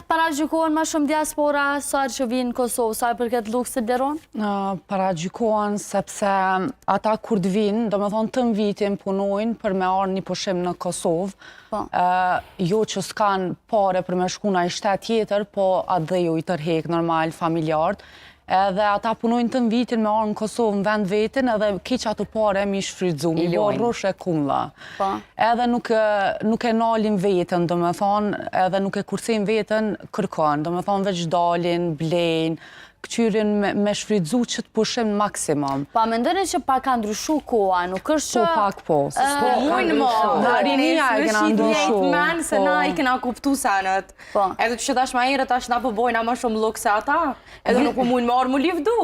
paragjykohen ma shumë diaspora sa herë që vijnë në Kosovë, sa i përket luksit Bleron? Paragjykohen sepse ata kur të vinë, do me thonë të vitin punojnë për me ardhë një pushim në Kosovë, Po. jo që s'kan pare për me shku në një shtet tjetër, po atë dhe ju i tërhek normal familjarët, edhe ata punojnë të vitin me ardhë në Kosovë në vend vetin edhe keq ato pare mi shfrytzu, mi bo lojnë. rrush e kumlla. Po. Edhe nuk, nuk e nalin veten, do me thonë, edhe nuk e kursejnë veten kërkon, do me thonë veç dalin, blejnë, këqyrin me, me shfrytzu që të pushim maksimum. Pa mendoni që pak ka ndryshu koha, nuk është Po që... pak po. Po mujnë mo. Na rinia e kena ndryshu. Men, se po. na i kena kuptu senet. Po. Edhe që tash ma herët tash na po bojna më shumë luk se ata. Edhe nuk po mujnë me ardhë mu livdu.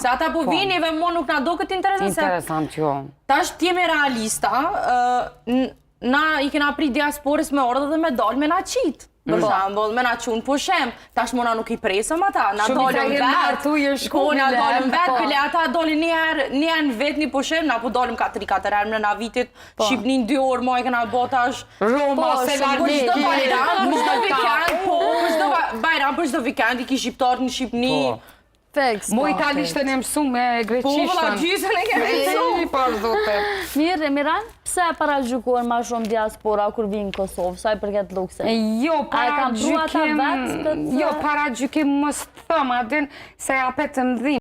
Se ata po vini dhe mo nuk na do këtë interesant se Interesant, jo. Tash t'jemi realista, ë, n- na i kena prit diasporës me ardhë dhe me dalë me na qitë. Për shembull, me na qu në pushim, tash mo na nuk i presëm ata, na Shumica dalëm jenë vetë. martu, je shku Po, na bile. dalëm vetë, Po. bile ata dalin një herë, një herë në vet një pushim, na po dalim ka 3-4 herë mrena vitit, Shqipnin 2 orë ma i kena bo tash. Roma, Po, Për Selanik, çdo bajram, për çdo Malta. vikend, po, për çdo ba- bajram, për çdo vikend i ki shqiptarët në Shqipni. Po. Fiks, Mo po. italishtën e mësu me Po, vëlla, greqishtën. gjysën e kemi mësu. Ej, për zote. Mirë, Miran, pse paragjykohen ma shumë diaspora kur vinë në Kosovë, sa i përket luksit? Jo, A e kanë pru ata paragjykim... vetë këtë- Jo, paragjykim mos të thëm, a din, se apet të më dhimë.